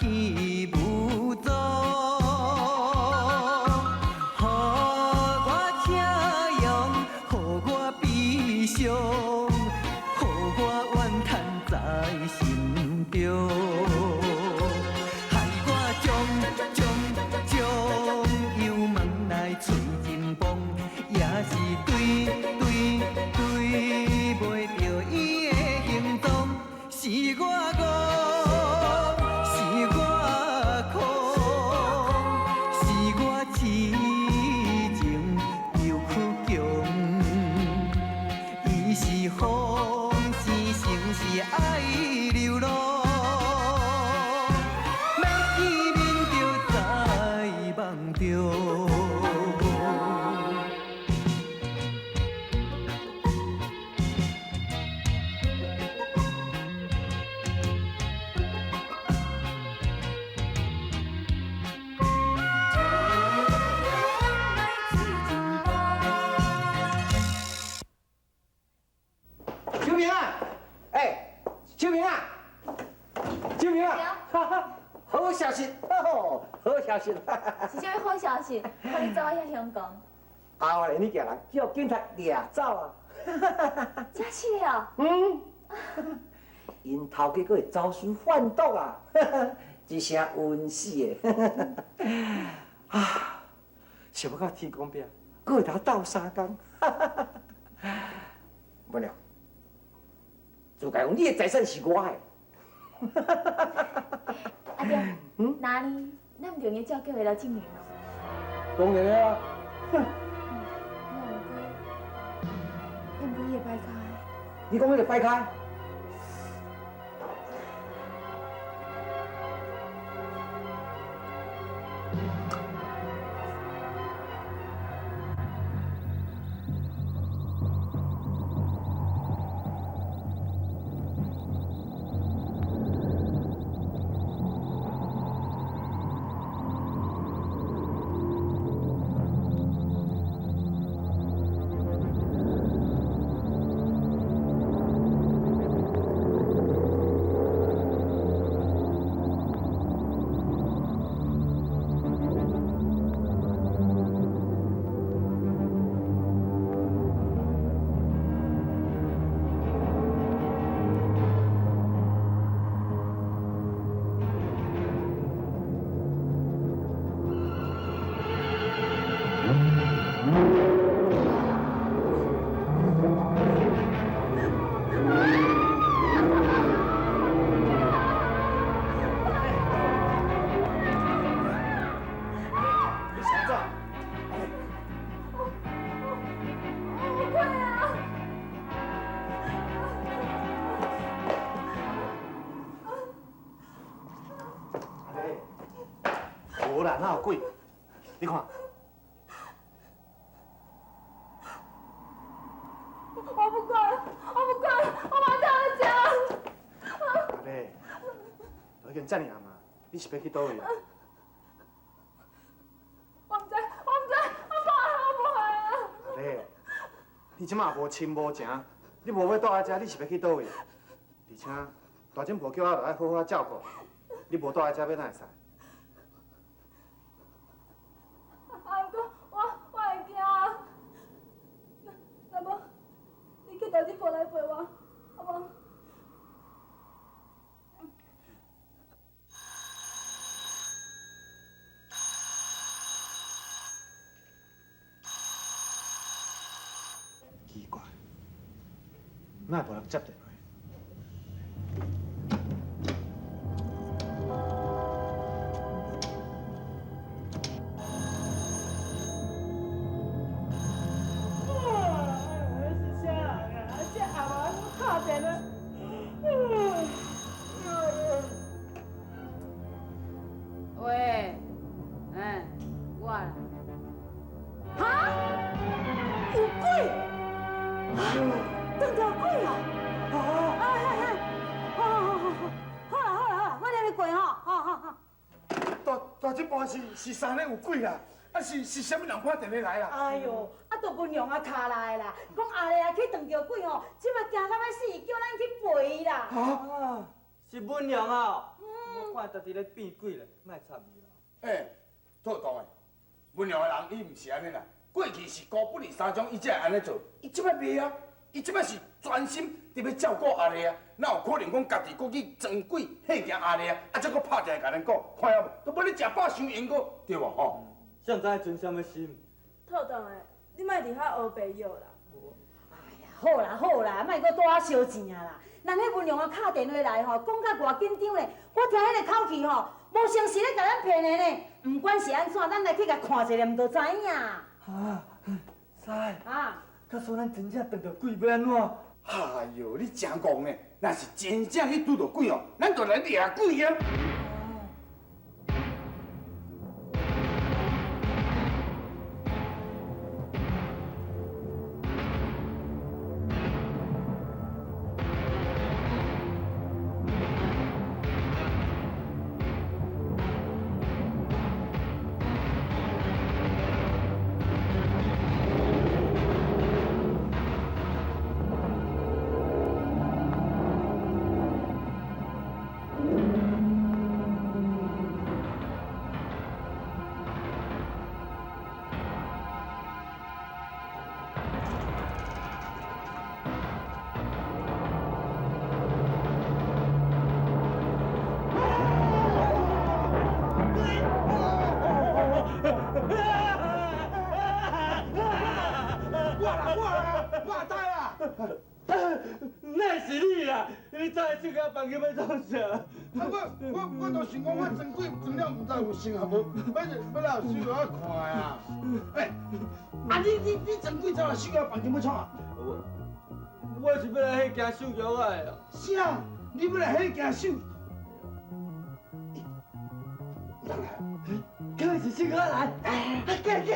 去無踪。予我車用，予我悲傷，予我怨嘆在心中。害我將將將油門來催真磅，也是追追追袂著伊的行蹤，是我戇，是我空，是我痴情又倔強。伊是風，是情是愛流浪，欲見面就在夢中。秋萍啊，哎，秋萍啊，秋萍啊，哈哈，好消息，哦，好消息！是啥物好消息？予你走到遐凶講。阿华你家人叫警察掠走啊！真是的哦。嗯，𪜶頭家閣會走私販毒啊，一聲暈死的。啊，想欲到天公伯，閣會通鬥相共。無了，自家講你的財產是我的。阿對，那呢？咱毋著用照叫伊來證明咯。當然啊。哼。毋過，毋過伊會擺開。你講彼個擺開？無啦，哪有鬼？你看。我不管，我不管，我無通食。阿伯，都已經遮爾暗啊，你是欲去佗位啊？我毋知，我毋知，我無愛，我無愛啊！阿伯，你這馬無親無情，你無欲蹛佇遮，你是欲去佗位？而且大姊婆叫我著愛好好照顧，你無蹛佇遮欲哪會使？啊，毋過我會驚。那無，你去大姊婆來陪我，好無？奇怪，哪會無人接電話？是啥人啊？這暗暝閣敲電話。喂，哎，我啦。哈？有鬼？啊？斷掉鬼哦！哎哎哎，好好好好好，好啦好啦好啦，我入去過吼，好好好。大大這半是啥呢？有鬼啦！啊是啥物人拍電話來啦？哎喲，啊，就文娘啊敲來啦，講阿麗啊去斷著鬼吼，這馬驚到欲死，叫咱去陪伊啦。啊！是文娘啊！我看伊直直咧变鬼咧，莫插伊啦。欸，妥当的，文良的人伊毋是按呢啦，过去是孤不离三种，伊才会按呢做，伊这摆袂啊，伊这摆是专心伫欲照顾阿丽啊，哪有可能讲家己阁去装鬼吓惊阿丽啊？啊，才阁拍电话共咱讲，看下无，都欲你食饱伤闲阁，对无吼？谁毋知存啥物心？妥当的，你莫伫遐乌白轎啦。哎呀，好啦好啦，莫阁带我烧钱啊啦！人彼文良啊敲电话来吼，讲甲偌紧张咧，我听彼个口气吼，无像是咧共咱骗的呢。毋管是按怎，咱来去共看一下，毋就知影。啊，师。啊。假使咱真正撞著鬼，欲按怎？哎哟，你真戆呢！若是真正去拄著鬼哦，咱就来掠鬼啊！那是你啦！你走来这间房间欲创啥？啊，我就想讲，我装鬼装了，毋知有成啊无？欲来予秀娥看啊！欸，啊你装鬼走来秀娥房间欲创啊？我是欲来吓惊秀娥仔的。啥？你欲来吓惊秀？人来，敢是秀娥来？啊，紧紧！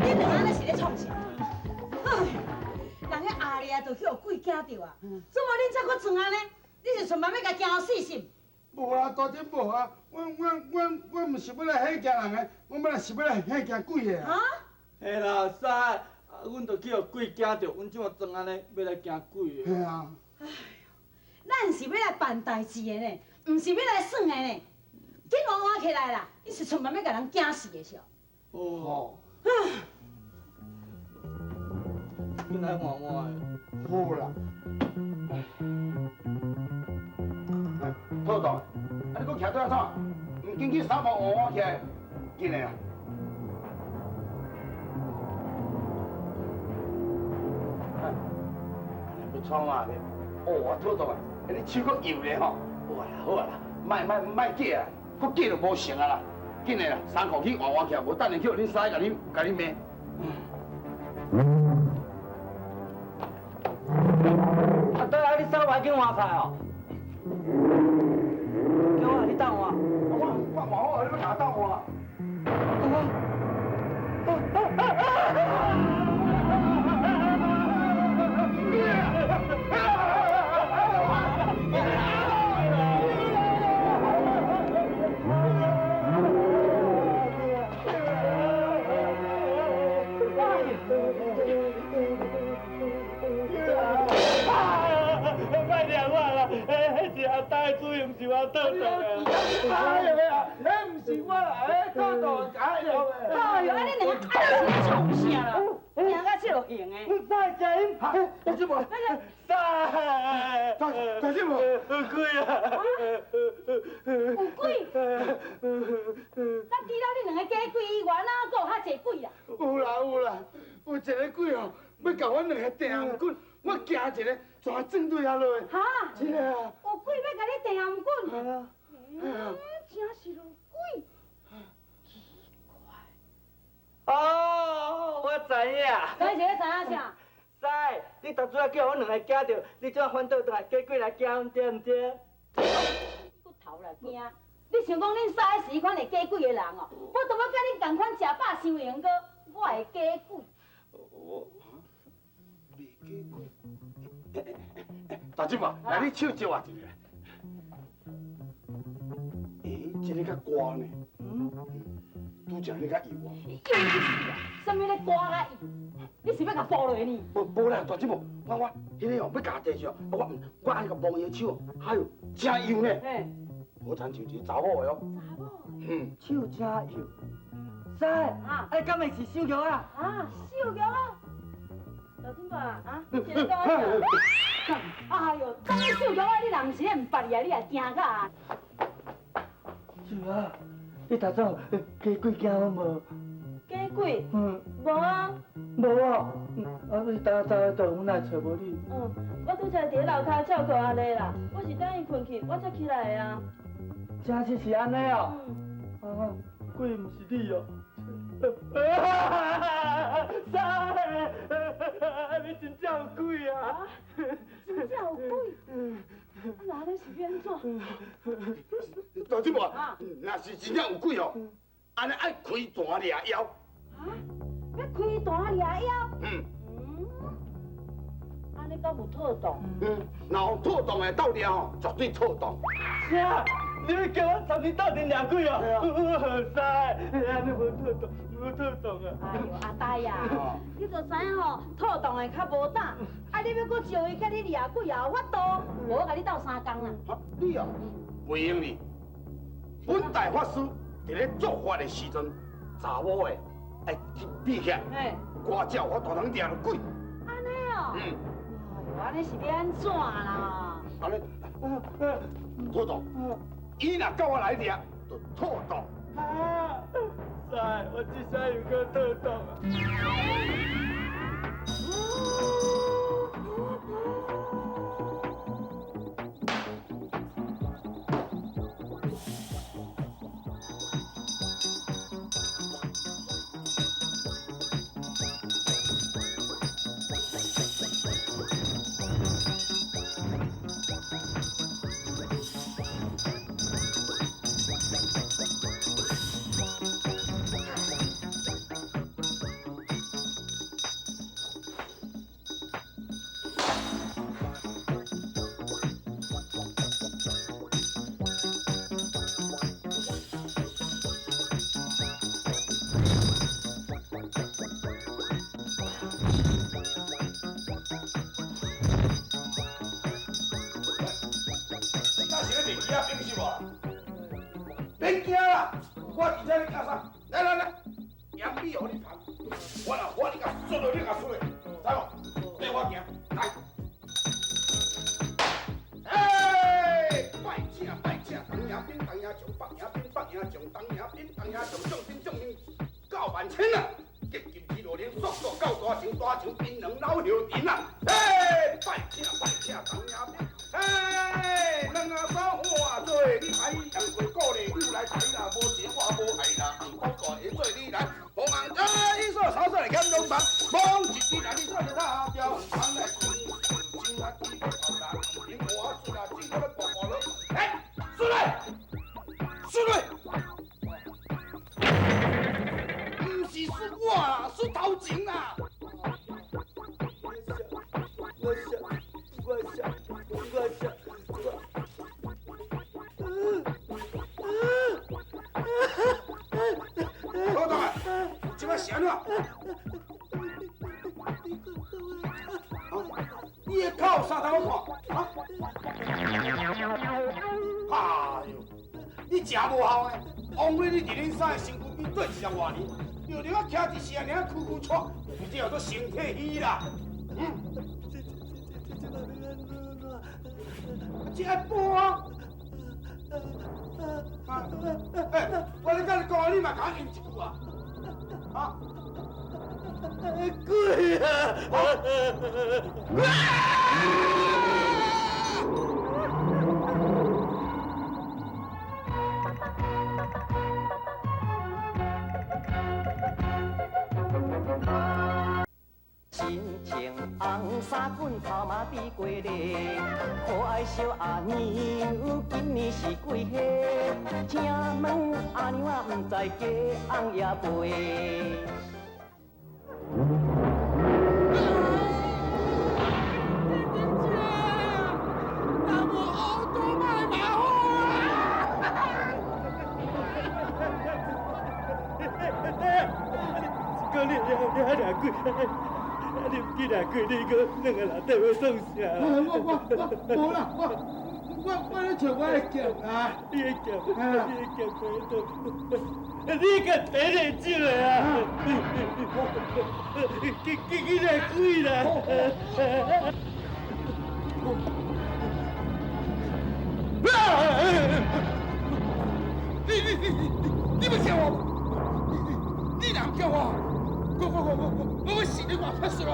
你两个咧是咧创啥？哎，人彼阿丽啊，就去予鬼惊著啊！怎么恁才阁装按呢？你是顺便欲共惊予死是？无啊，大姐无啊，我毋是欲来吓惊人的，我欲来是欲来吓惊鬼的。啊？嘿啦，师，啊，阮就去予鬼惊著，阮这马装按呢，欲来惊鬼的。嘿啊。哎哟，咱是欲来办代志的呢，毋是欲来耍的呢。紧换换起来啦！你是顺便欲共人惊死的是？哦。紧来换换。好啦。哎，妥当，啊你阁徛伫遐创？毋紧去衫裤换换起来，紧的啦。哎，欲创啊？哦，我妥当的，你手阁油咧吼。好啦好啦，莫莫莫假啦，阁假就无成啊啦。紧的啦，衫裤去换换起来，无等下去予恁师共你骂。啊对啊，你衫裤紧换起来哦。叫我你斗换。我换好，你欲共我斗换？哎呀，彼毋是我啦，彼妥当哎呦！哎呦，啊你两个啊你是咧创啥啦？惊到这落型的。师食饮，大姐无？师，大姐无？有鬼啊！有鬼？咱除了恁两个假鬼以外，哪阁有较济鬼啦？有啦有啦，有一个鬼哦，欲共阮两个钉頷棍，我惊一个，全转对遐落。哈？真的啊！有鬼欲共你钉頷棍？嗯，真是有鬼。奇怪。哦，我知影。你是咧知影啥？师，你当初仔叫阮两个惊著，你这反倒转来假鬼来惊阮，对毋对？你阁头来惊？你想讲恁师是彼款会假鬼的人哦？我当我佮恁仝款食饱伤闲阁，我会假鬼。我袂假鬼。大姐嘛，来你手借我一下。欸，这个较寒呢。嗯。拄才你較油啊？油就是啊，啥物咧刮啊油？你是欲共剥落呢？無無啦，大姊母，我彼个哦，欲共地上，我我按呢共摸伊的手，哎喲，真幼呢。好親像一个查某的哦。查某。嗯。手真幼。师，啊，敢會是秀玉啊？啊，秀玉啊！大姊母啊，你是咧講我啥？哎呦，當秀玉啊，你若毋是咧毋捌伊啊，你也驚甲啊！秀玉，你頭先有加鬼驚阮無？假鬼？嗯。無啊。無哦，啊，你等下走去佗，阮哪會揣無你？嗯，我拄才佇咧樓跤照顧阿麗啦，我是等伊睏去，我才起來的啊。真是是按呢哦。嗯。啊，鬼毋是你哦。师，你真正有鬼啊！真正有鬼？啊，那按呢是欲按怎？大姊母，若是真正有鬼哦，按呢爱开坛掠妖。啊？欲开坛掠妖？嗯。嗯。按呢敢有妥当？嗯，若有妥当的斗掠吼，绝对妥当。啥？你欲叫阮三人斗阵掠鬼哦？师，按呢无妥当，无妥当啊！哎呦，阿呆啊，你就知影吼，妥当的较无胆，啊，你欲阁招伊佮你掠鬼也有法度，无我共你斗相共啦。啊，你哦，袂用哩。阮大法师伫咧做法的时阵，查某的爱闭起来，我才有法度通掠著鬼。按呢哦。嗯。哎呦，按呢是欲按怎啦？按呢，妥当。伊若叫我来掠，就妥当。啊！师，我这下又阁妥当啊！免惊啦，我伫遮咧干啥？来来来，盐米予你捧，我若我你共摔落，你共摔落，知无？缀我行，来。哎，拜请拜请，东营兵东营将，北营兵北营将，东营兵东营将，将兵将兵到万千啊！急急起落连，速速到大城，大城槟榔老叶田啊！哎，拜请拜请，东营兵。哎，两啊三换做你来，杨过鼓励你来抬啦，无钱我无爱啦，红包大会做你来，红红哎，一说三说来减两百，摸一支来你做就打掉，人来困，真啊低头啦，红我出啦，进我咧步步落，哎，出来，出来，毋是输我啦，输头前啦。我想，我想，我想，我。老大，这摆是按怎？你的口有啥通我看？啊？哎呦，你真无效呢！枉费你伫恁三个身躯边缀二十外年，就你我徛一时啊，尔屈屈喘，你这叫做身体虚啦。嗯。这爱补啊！哎，我咧佮你讲，你嘛共我应一句啊！啊？鬼啊！身穿红衫裙，头毛比鸡咧，可爱小阿娘，今年是几岁？请问阿娘啊，毋知鸡红也袂。是讲你你遐掠鬼，你毋去掠鬼，你阁两个人底欲创啥？我我我无啦，我我咧揣我的剑啊！你的剑，你的剑佇佗？你个提咧酒的啊！去去去掠鬼啦！你你你你你欲叫我？你你你若毋叫我，我我我我我我死你外拍死咯！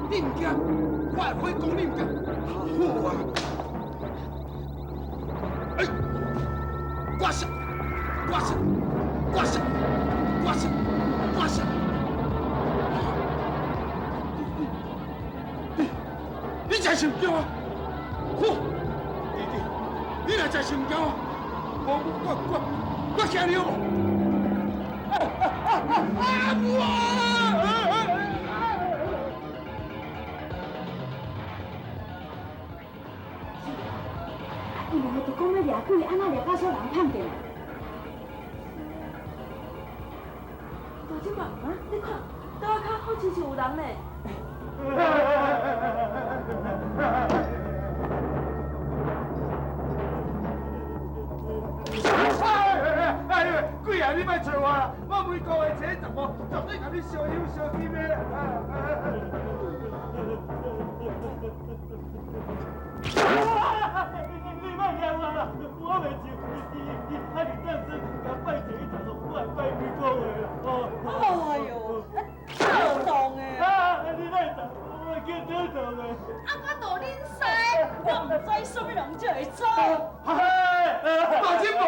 你毋惊，我会讲你毋惊，好啊！哎，挂线，挂线，挂线，挂线，挂线！你你真是毋惊我？好，你你你若真是毋惊我，我我我我惊你好无？啊啊啊！我！伊两个就讲欲掠鬼，按怎掠甲煞人碰著？大姐嘛，啊，你看，桌仔跤好亲像有人呢。哎呦，鬼啊！你莫揣我啦，我每个月钱十五，绝对共你烧香烧金的啦。你莫掠我啦，我袂像伊伊遐尔当真，共拜一个头，我会拜几个月啦。哎呦，套动的！啊，你莫动，我叫套动的。啊，我都恁师，我毋知啥物人才会做。大金婆，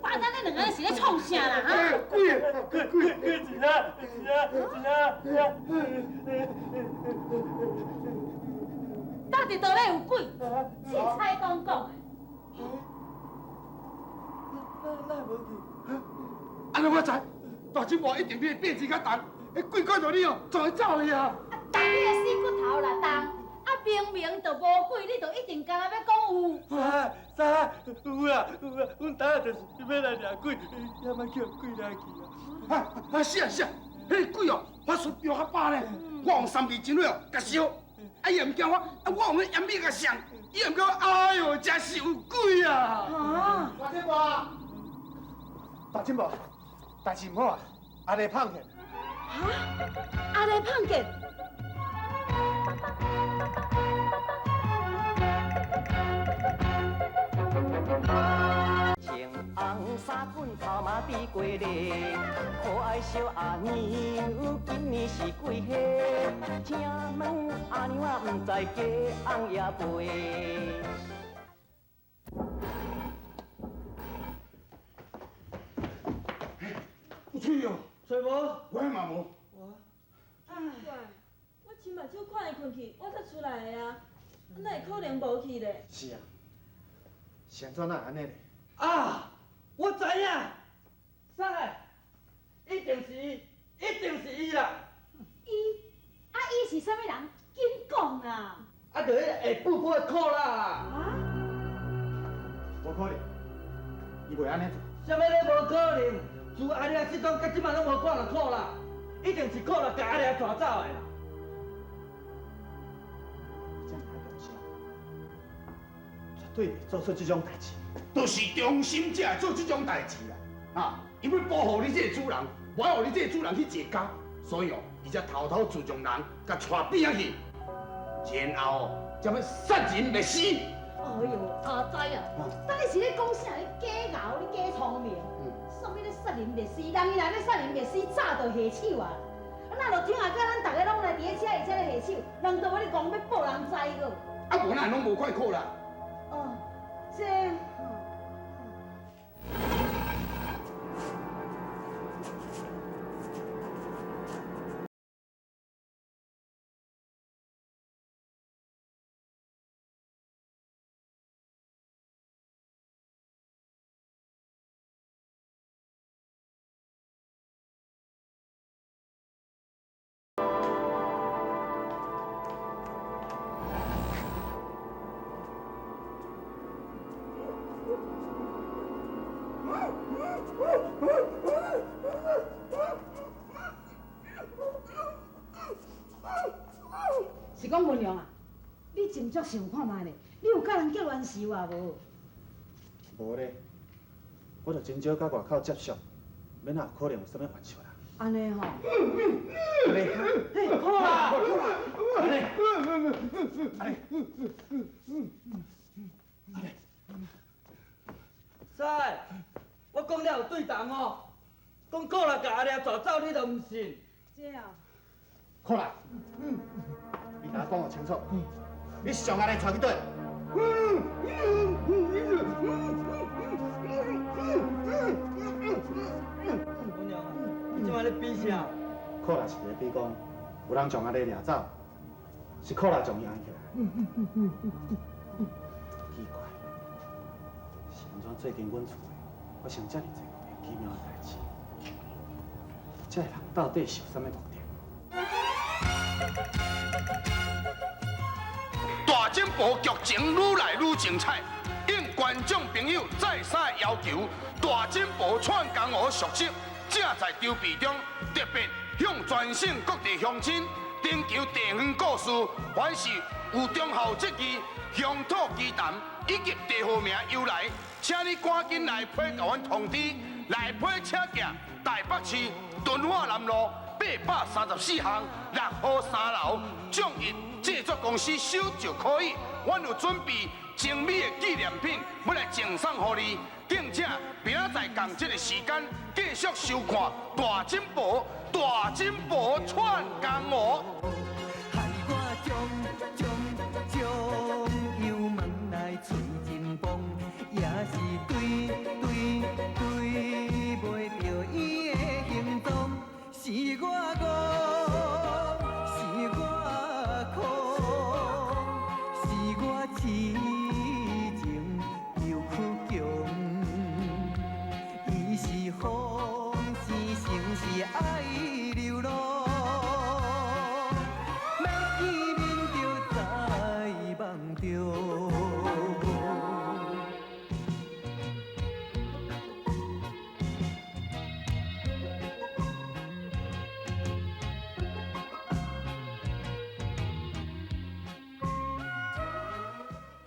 爸，咱恁两个人是咧创啥啦？哈？鬼鬼鬼鬼一下一下一下一下。到底佗咧有鬼？凊彩讲讲的。那无去。按呢我知，大金婆一定比变质较重，彼鬼看著你哦，就会走去啊。重你的死骨头啦，重！啊，明明就无鬼，你就一定干焦欲讲有。啊，啥？有啦有啦，阮昨下就是欲来掠鬼，也嘛叫鬼掠去啊。啊啊是啊是啊，彼个鬼哦，法术飙较饱呢，我用三味真火哦，共烧，啊伊也毋惊我，啊我用彼烟米共送，伊也毋惊我，哎哟，真是有鬼啊！啊！大金婆，大金婆，代志毋好啊，阿丽碰见。哈？阿丽碰见？穿红衫裙头毛滴过咧，可爱小阿娘，今年是几岁？请问阿娘啊，毋知鸡翁也袂？有趣哦，揣无？我嘛无。我，我亲目睭看伊困去，我才出来的啊，哪会可能无去咧？是啊，是按怎哪会按呢咧？啊，我知影，啥？一定是伊，一定是伊啦。伊，啊伊是啥物人？紧讲啊！啊，就彼个下布布的苦啦。啊？无可能，伊袂按呢做。啥物咧无可能？自阿丽失踪到这摆拢无看著苦啦，一定是苦啦，共阿丽带走的啦。这尔重视，绝对袂做出这种代志。就是忠心才会做这种代志啦，啊！伊欲保护你这个主人，无爱予你这个主人去坐监，所以哦，伊才偷偷自从人共带边仔去，然后哦，才欲杀人灭尸。哎呦，阿知啊，当你是咧讲啥？你假𠢕，你假聪明。啥物咧杀人灭尸？人伊若欲杀人灭尸，早就下手啊！啊，若就听下，甲咱逐个拢来伫咧车，而且咧下手，人就欲咧讲欲报人知阁。啊，无咱拢无看苦啦。哦，这。講文良啊，你斟酌想看覓咧，你有佮人結冤仇啊無？無咧，我就真少佮外口接觸，免哪有可能有啥物冤仇啦。按呢吼。阿麗，嘿，好啦。阿麗，阿麗，阿麗，師，我講了有對同哦，講過來共阿掠帶走，你都毋信。這哦。好啦，你共我講予清楚，你是將阿麗帶去佗？文良，你這擺咧比啥？可能是咧比講，有人將阿麗掠走，是可能將伊按起來。奇怪，是按怎最近阮厝內發生遮爾濟莫名其妙的代誌？這个人到底是有啥物目的？大井埔劇情愈來愈精彩，應觀眾朋友再三要求，大井埔串江湖續集正在籌備中，特別向全省各地鄉親徵求地方故事，凡是有忠孝節義、鄉土奇談以及地號名由來，請你趕緊來批共阮通知，來批請寄台北市敦化南路834巷6號3樓眾益製作公司收就可以。阮有準備精美的紀念品，欲來贈送予你。敬請明仔載仝這个時間繼續收看《大井埔大井埔串江湖》。害我將將將油門來吹真磅，也是對對對袂著伊的行蹤，是我戇，是我空，是我癡情又倔強，伊是風生生是愛流浪，欲記